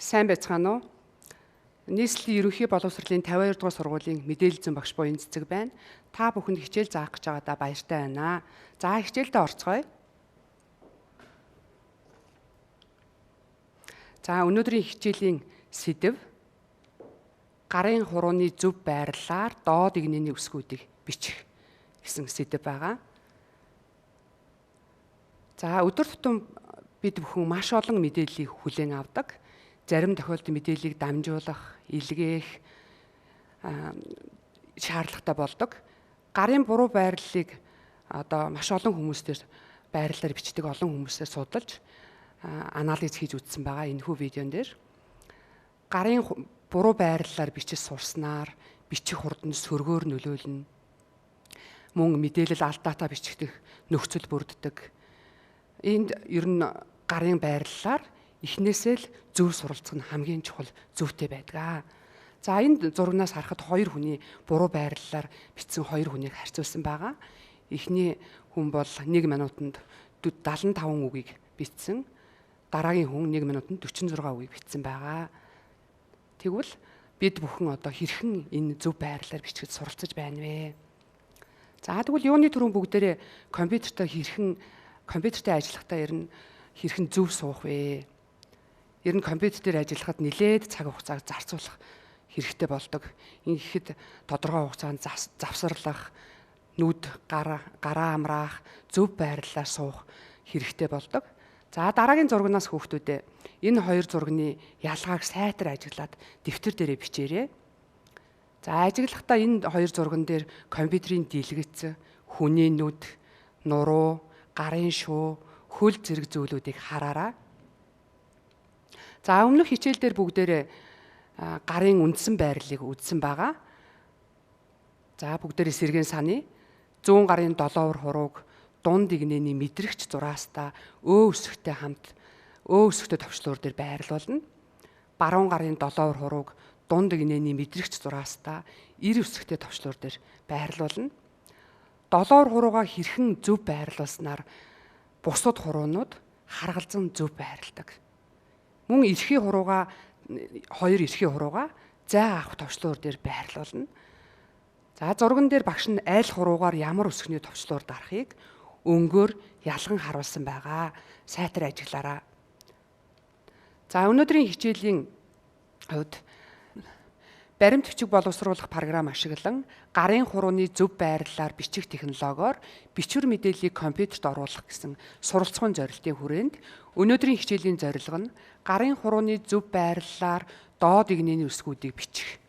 Сайн байцгаана уу? Нийслэлийн ерөнхий боловсролын 52 дугаар сургуулийн мэдээлэл зүйн багш буян цэцэг байна. Та бүхэнд хичээл заах гэж байгаадаа баяртай байна. За, хичээлдээ орцгоё. За, өнөөдрийн хичээлийн сэдэв гарын хурууны зөв байрлалаар доод эгнээний үсгүүдийг бичих гэсэн сэдэв байгаа. За, өдөр тутам бид бүхэн маш олон мэдээллийг хүлээн авдаг. Зарим тохиолдолд мэдээллийг дамжуулах, илгээх шаардлагатай болдог. Гарын буруу байрлалыг одоо маш олон хүмүүстээр байрлалаар бичдэг олон хүмүүсээр судалж анализ хийж үзсэн байгаа энэхүү видеон дээр. Гарын буруу байрлалаар бичиж сурснаар бичих хурд нь сөргөөр нөлөөлнө. Мөн мэдээлэл алдаатай бичигдэх нөхцөл бүрддэг. Энд ер нь гарын байрлалаар эхнээсээ л зөв суралцах нь хамгийн чухал зөвтэй байдаг. За, энэ зурагнаас харахад хоёр хүний буруу байрлалаар бичсэн хоёр хүнийг харьцуулсан байгаа. Эхний хүн бол 1 минутанд 75 үгийг бичсэн. Дараагийн хүн 1 минутанд 46 үгийг бичсэн байгаа. Тэгвэл бид бүхэн одоо хэрхэн энэ зөв байрлалаар бичгэд суралцаж байна вэ? За, тэгвэл юуны түрүүн бүгдээрээ компьютертэй хэрхэн компьютертэй ажиллахдаа ер нь хэрхэн зөв суух вэ? Ер нь компьютер дээр ажиллахад нэлээд цаг хугацааг зарцуулах хэрэгтэй болдог. Ингэхэд тодорхой хугацаанд завсарлах, нүд гараа амраах, зөв байрлалаар суух хэрэгтэй болдог. За, дараагийн зурагнаас хүүхдүүдээ энэ хоёр зургийн ялгааг сайтар ажиглаад дэвтэр дээрээ бичээрэй. За, ажиглахдаа энэ хоёр зурган дээр компьютерийн дэлгэц, хүний нүд, нуруу, гарын шуу, хөл зэрэг зүйлүүдийг хараарай. За, өмнөх хичээл дээр бүгдээрээ гарын үндсэн байрлалыг үзсэн байгаа. За, бүгдээрээ сэргээн саная. Зүүн гарын долоовор хурууг дунд эгнээний мэдрэгч зураастаа өө өсөхтэй хамт өө өсөхтэй товчлуур дээр байрлуулна. Баруун гарын долоовор хурууг дунд эгнээний мэдрэгч зураастаа эр өсөхтэй товчлуур дээр байрлуулна. Долоовор хуруугаа хэрхэн зөв байрлуулснаар бусад хуруунууд харгалзан зөв байрладаг. Мөн эрхий хуруугаа хоёр эрхий хуруугаа зай авах товчлуур дээр байрлуулна. За, зурган дээр багш нь аль хуруугаар ямар өсгөний товчлуур дарахыг өнгөөр ялган харуулсан байгаа. Сайтар ажиглаарай. За, өнөөдрийн хичээлийн хувьд баримт бичиг боловсруулах програм ашиглан гарын хурууны зөв байрлалаар бичих технологиор бичвэр мэдээллийг компьютерт оруулах гэсэн суралцахын зорилтын хүрээнд өнөөдрийн хичээлийн зорилго нь гарын хурууны зөв байрлалаар доод эгнээний үсгүүдийг бичих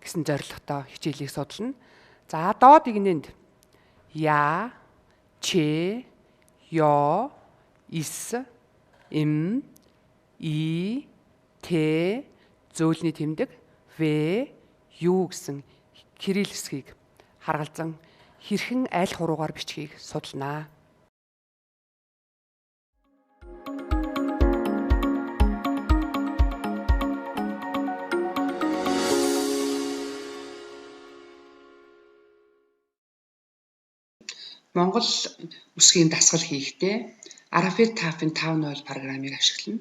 гэсэн зорилготой хичээлийг судална. За, доод эгнээнд я, ч, ё, с, м, и, т зөөлний тэмдэг В, Ю гэсэн кирилл хэсгийг харгалзан хэрхэн аль хуруугаар бичгийг судалнаа. Монгол үсгийн дасгал хийхдээ Arafet Typing 5.0 програмыг ашиглана.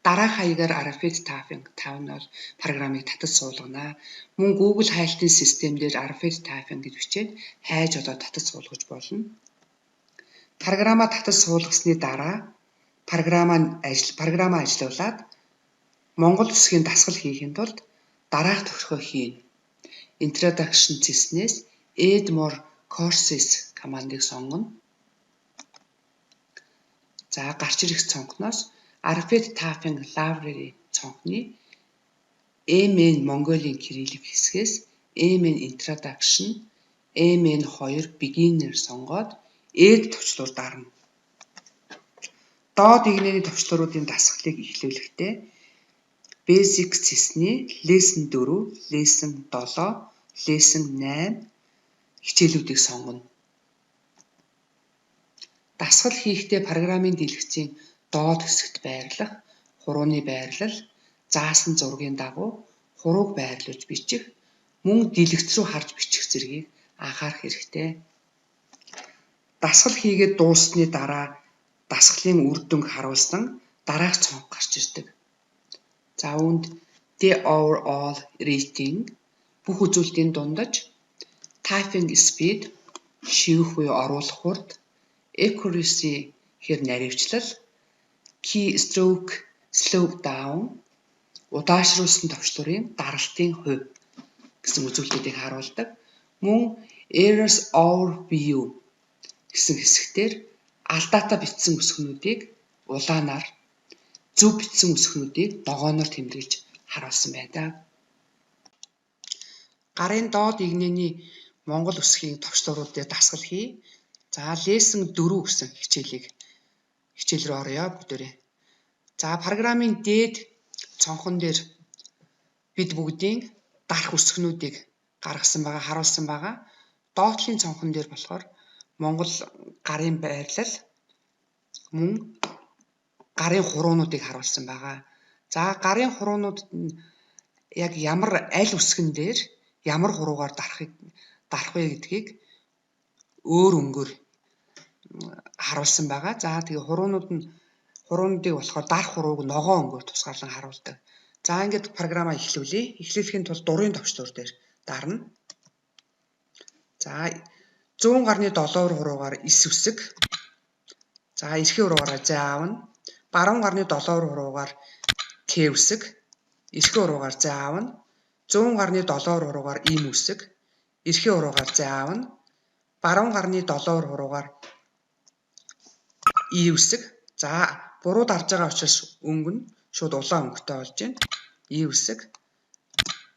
Дараах хаягаар Arafet Typing 5.0 програмыг татаж суулгана. Мөн Google хайлтын систем дээр Arafet Typing гэж бичээд хайж олоод татаж суулгаж болно. Програмаа татаж суулгасны дараа програмаа ажилуулад Монгол үсгийн дасгал хийхийн тулд дараах тохиргоо хийнэ. Introduction цэснээс Add more courses командыг сонгоно. За, гарч ирэх цонхноос Arafet Typing Library цонхны MN Mongolian Cyrillic хэсгээс MN Introduction, MN2 Beginner сонгоод Add товчлуур дарна. Доод эгнээний товчлууруудын дасгалыг эхлүүлэхдээ Basic цэсний Lesson 4, Lesson 7, Lesson 8 хичээлүүдийг сонгоно. Дасгал хийхдээ програмын дэлгэцийн доод хэсэгт байрлах хурууны байрлал, заасан зургийн дагуу хурууг байрлуулж бичих, мөн дэлгэц рүү харж бичих зэргийг анхаарах хэрэгтэй. Дасгал хийгээд дууссаны дараа дасгалын үр дүнг харуулсан дараах цонх гарч ирдэг. За үүнд the overall rating бүх үзүүлэлтийн дундаж, typing speed шивэх буюу оруулах хурд, accuracy гэхээр наривчлал, keystroke slow down удаашруулсан товчлуурын даралтын хувь гэсэн үзүүлэлтүүдийг харуулдаг. Мөн errors overview гэсэн хэсгээр алдаатай бичсэн үсгнүүдийг улаанаар, зөв бичсэн үсгнүүдийг ногооноор тэмдэглэж харуулсан байдаг. Гарын доод эгнээний монгол үсгийн товчлуурууд дээр дасгал хий. За, lesson 4 гэсэн хичээл рүү оръё бүгдээрээ. За, программын дээд цонхон дээр бид бүгдийн дарах үсгнүүдийг гаргасан байгаа, харуулсан байгаа. Доод талын цонхон дээр болохоор монгол гарын байрлал мөн гарын хуруунуудыг харуулсан байгаа. За, гарын хуруунууд нь яг ямар аль үсгэн дээр ямар хуруугаар дарах вэ гэдгийг өөр өнгөөр харуулсан байгаа. За, тэгээ хуруунуудыг болохоор дарах хурууг ногоон өнгөөр тусгаарлан харуулдаг. За, ингээд програмаа эхлүүлье. Эхлүүлэхийн тулд дурын товчлуур дээр дарна. За, зүүн гарны долоовор хуруугаар эс үсэг. За, эрхийн хуруугаараа зай аавна. Баруун гарны долоовор хуруугаар К үсэг. Эрхийн хуруугаар зай аавна. Зүүн гарны долоовор хуруугаар им үсэг. Эрхийн хуруугаар зай аавна. Баруун гарны долоовор хуруугаар И үсэг. За, буруу дарж байгаа учраас өнгө нь шууд улаан өнгөтэй болж байна. И үсэг.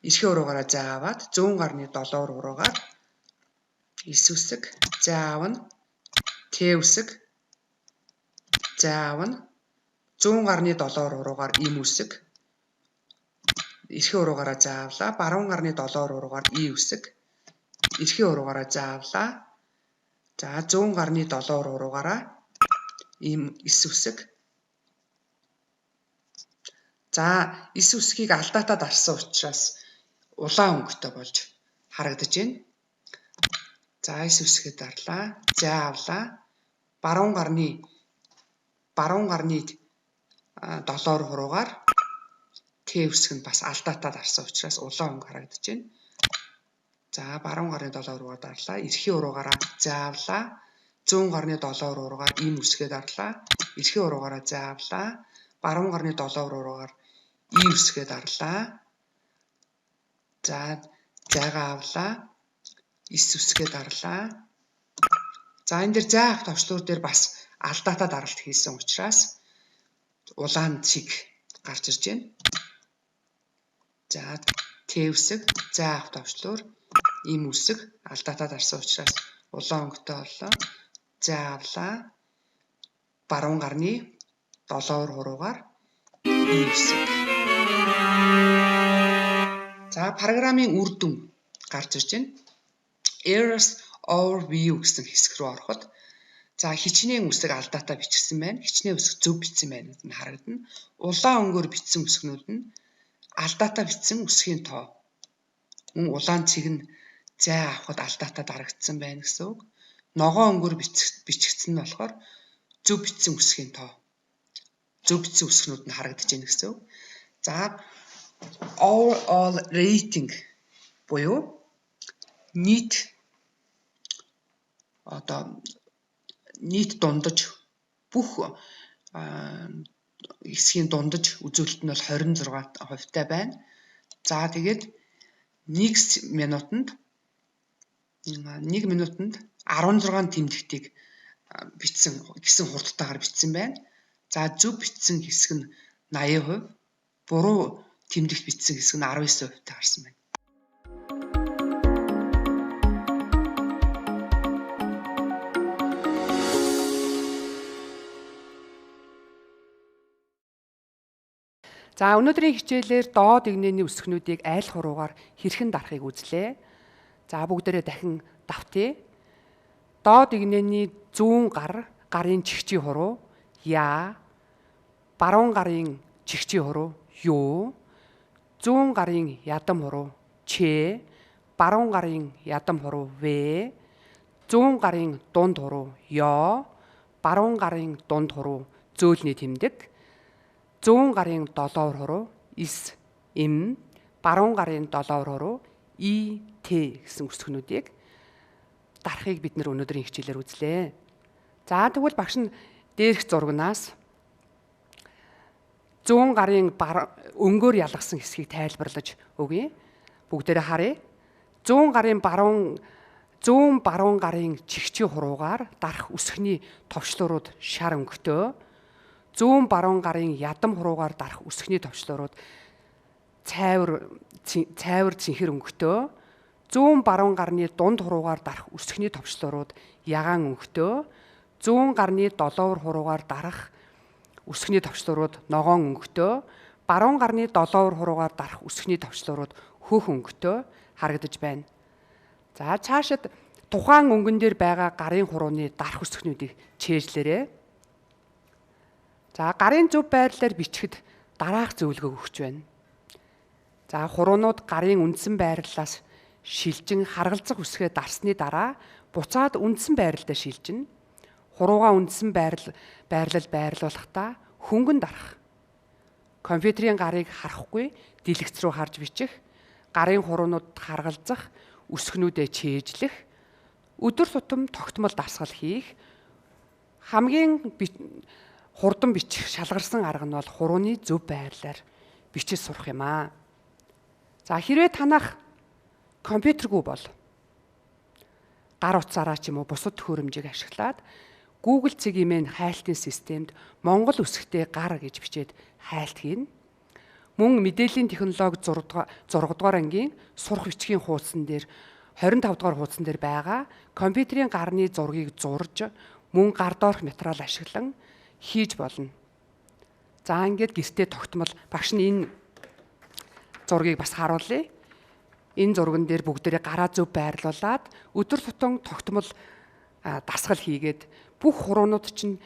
Эрхийн хуруугаараа зай аваад зүүн гарны долоовор хуруугаар эс үсэг, зай аавна. Т үсэг, зай аавна. Зүүн гарны долоовор хуруугаар им үсэг. Эрхийн хуруугаараа зай авлаа. Баруун гарны долоовор хуруугаар И үсэг. Эрхийн хуруугаараа зай авлаа. За, зүүн гарны долоовор хуруугаараа ийм эс үсэг. За, эс үсгийг алдаатай дарсан учраас улаан өнгөтэй болж харагдаж байна. За, эс үсгээ дарлаа. Зай авлаа. Баруун гарны долоовор хуруугаар Т үсэг нь бас алдаатай дарсан учраас улаан өнгө харагдаж байна. За, баруун гарны долоовор хуруугаар дарлаа. Эрхийн хуруугаараа зай авлаа. Зүүн гарны долоовор хуруугаар им үсгээ дарлаа. Эрхийн хуруугаараа зай авлаа. Баруун гарны долоовор хуруугаар И үсгээ дарлаа. За, зайгаа авлаа. Эс үсгээ дарлаа. За, энэ дээр зай авах товчлуур дээр бас алдаатай даралт хийсэн учраас улаан цэг гарч ирж байна. За, Т үсэг, зай авах товчлуур, им үсэг алдаатай дарсан учраас улаан өнгөтэй боллоо. Зай авлаа. Баруун гарны долоовор хуруугаар И үсэг. За, программын үр дүн гарч ирж байна. Errors overview гэсэн хэсэг рүү ороход, за, хичнээн үсэг алдаатай бичсэн байна. Хичнээн үсэг зөв бичсэн байна гэдэг нь харагдана. Улаан өнгөөр бичсэн үсгнүүд нь алдаатай бичсэн үсгийн тоо. Мөн улаан цэг нь зай авахад алдаатай дарагдсан байна гэсэн үг. Ногоон өнгөөр бичигдсэн нь болохоор зөв бичсэн үсгийн тоо. Зөв бичсэн үсгнүүд нь харагдаж байна гэсэн үг. За, overall rating буюу нийт дундаж, бүх хэсгийн дундаж үзүүлэлт нь бол 26 хувьтай байна. За, тэгээд 1 минутанд 16 тэмдэгтийг бичсэн гэсэн хурдтайгаар бичсэн байна. За, зөв бичсэн хэсэг нь 80%, буруу тэмдэгт бичсэн хэсэг нь 19% тай гарсан байна. За, өнөөдрийн хичээлээр доод эгнээний үсгнүүдийг аль хуруугаар хэрхэн дарахыг үзлээ. За, бүгдээрээ дахин давтъя. Доод эгнээний зүүн гарын чигчийн хуруу я, баруун гарын чигчийн хуруу ю, зүүн гарын ядам хуруу ч, баруун гарын ядам хуруу в, зүүн гарын дунд хуруу ё, баруун гарын дунд хуруу зөөлний тэмдэг, зүүн гарын долоовор хуруу S M, баруун гарын долоовор хуруу И Т гэсэн үсгнүүдийг дарахыг бид нар өнөөдрийн хичээлээр үзлээ. За тэгвэл багш нь дээрх зурагнаас зүүн гарын өнгөөр ялгасан хэсгийг тайлбарлаж өгье. Бүгдээрээ харъя. Зүүн гарын баруун зүүн баруун гарын чигчийн хуруугаар дарах үсгний товчлуурууд шар өнгөтэй. Зүүн баруун гарын ядам хуруугаар дарах үсгний товчлуурууд цайвар цэнхэр өнгөтэй. Зүүн баруун гарны дунд хуруугаар дарах үсгний товчлуурууд ягаан өнгөтэй. Зүүн гарны долоовор хуруугаар дарах үсгний товчлуурууд ногоон өнгөтэй. Баруун гарны долоовор хуруугаар дарах үсгний товчлуурууд хөх өнгөтэй харагдаж байна. За цаашид тухайн өнгөн дээр байгаа гарын хурууны дарах үсгнүүдийг чээжлээрэй. За гарын зөв байрлалаар бичихэд дараах зөвлөгөөг өгч байна. За хуруунууд гарын үндсэн байрлалаас шилжин харгалзах үсгээ дарсны дараа буцаад үндсэн байрлалдаа шилжинэ. Хуруугаа үндсэн байрлал байрлуулахдаа хөнгөн дарах. Компьютерийн гарыг харахгүй дэлгэц рүү харж бичих, гарын хуруунууд харгалзах, үсгнүүдээ чээжлэх, өдөр тутам тогтмол дасгал хийх, хамгийн хурдан бичих шалгарсан арга нь бол хурууны зөв байрлалаар бичиж сурах юм аа. За хэрвээ танах компьютергүй бол гар утсаараа ч юм уу бусад төхөөрөмжийг ашиглаад Google цэг-имэн хайлтын системд Монгол үсгтэй гар гэж бичээд хайлт хийнэ. Мөн мэдээллийн технологи 6 дугаар ангийн сурах бичгийн хуудсан дээр 25 дугаар хуудсан дээр байгаа компьютерийн гарны зургийг зурж мөн гар доорх материал ашиглан хийж болно. За ингээд гэртээ тогтмол багш нь энэ зургийг бас харуулъя. Энэ зурган дээр бүгдээрээ гараа зөв байрлуулад өдөр тутам тогтмол дасгал хийгээд бүх хуруунууд чинь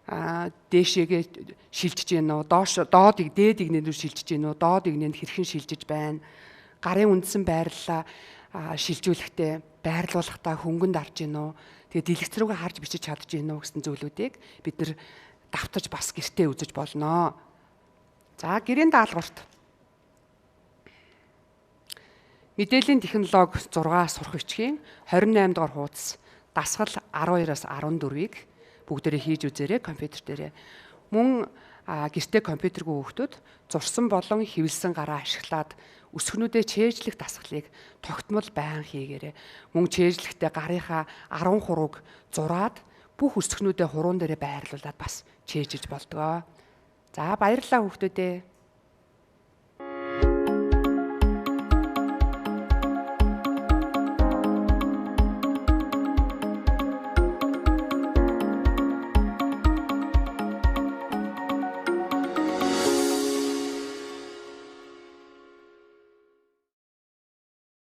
дээшээгээ шилжиж гин үү, доош доод дээд игнэн рүү шилжиж гин үү, доод игнэнд хэрхэн шилжиж байна. Гарын үндсэн байрлалаа шилжүүлэхдээ байрлуулахдаа хөнгөн дарж гин үү. Тэгээ дэлгэц рүүгээ харж бичиж чадж гин үү гэсэн зүйлүүдийг бид нэр давтаж бас гэртээ үзэж болно. За гэрийн даалгаварт мэдээллийн технологи 6 сурах бичгийн 28 дугаар хуудас дасгал 12-аас 14-ийг бүгдээрээ хийж үзээрэй компьютер дээрээ. Мөн гэртээ компьютергүй хүүхдүүд зурсан болон хэвлэсэн гараа ашиглаад өсгөнүүдээ чээжлэх дасгалыг тогтмол байн хийгээрэй. Мөн чээжлэхдээ гарынхаа 10 хурууг зураад бүх өсгөнүүдээ хуруун дээрээ байрлуулад бас чээжиж болдгоо. За баярлалаа хүүхдүүдээ.